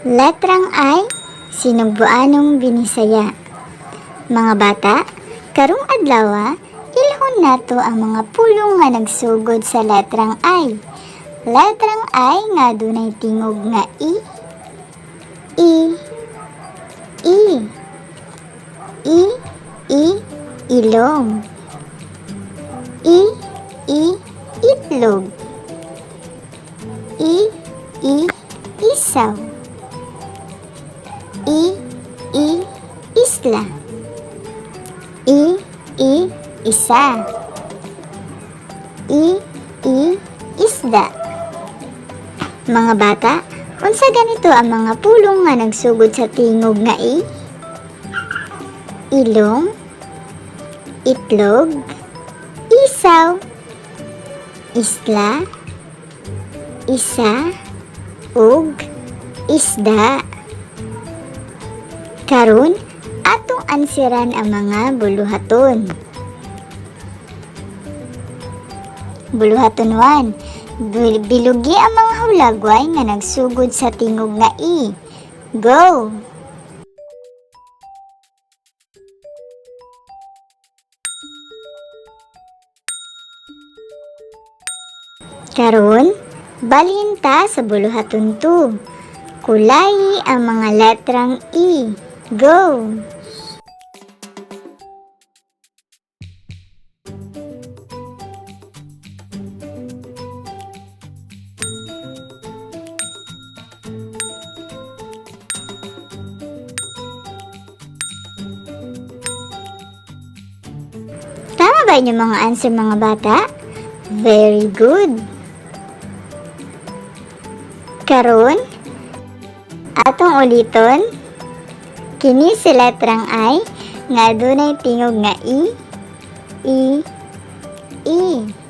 Letrang I, Sinugbuanong Binisaya. Mga bata, karong adlaw, ilhon nato ang mga pulong nga nagsugod sa letrang I. Letrang I nga dunay tingog nga I, I, I, I, I, ilong. I, I, itlog. I, I, isaw. I, I, isla. I, I, isa. I, I, isda. Mga bata, unsa ganito ang mga pulong nga nagsugod sa tingog nga I? Ilong, itlog, isaw, isla, isa, ug isda. Karon, atong ansiran ang mga buluhaton. Buluhaton 1. Bilugi ang mga hulagway nga nagsugod sa tingog nga I. Go! Karon, balhin ta sa buluhaton 2. Kulayi ang mga letrang I. Go! Tama ba inyong mga answer, mga bata? Very good! Karon, atong uliton, kini si letrang I nga adunay tingog nga I, I, I.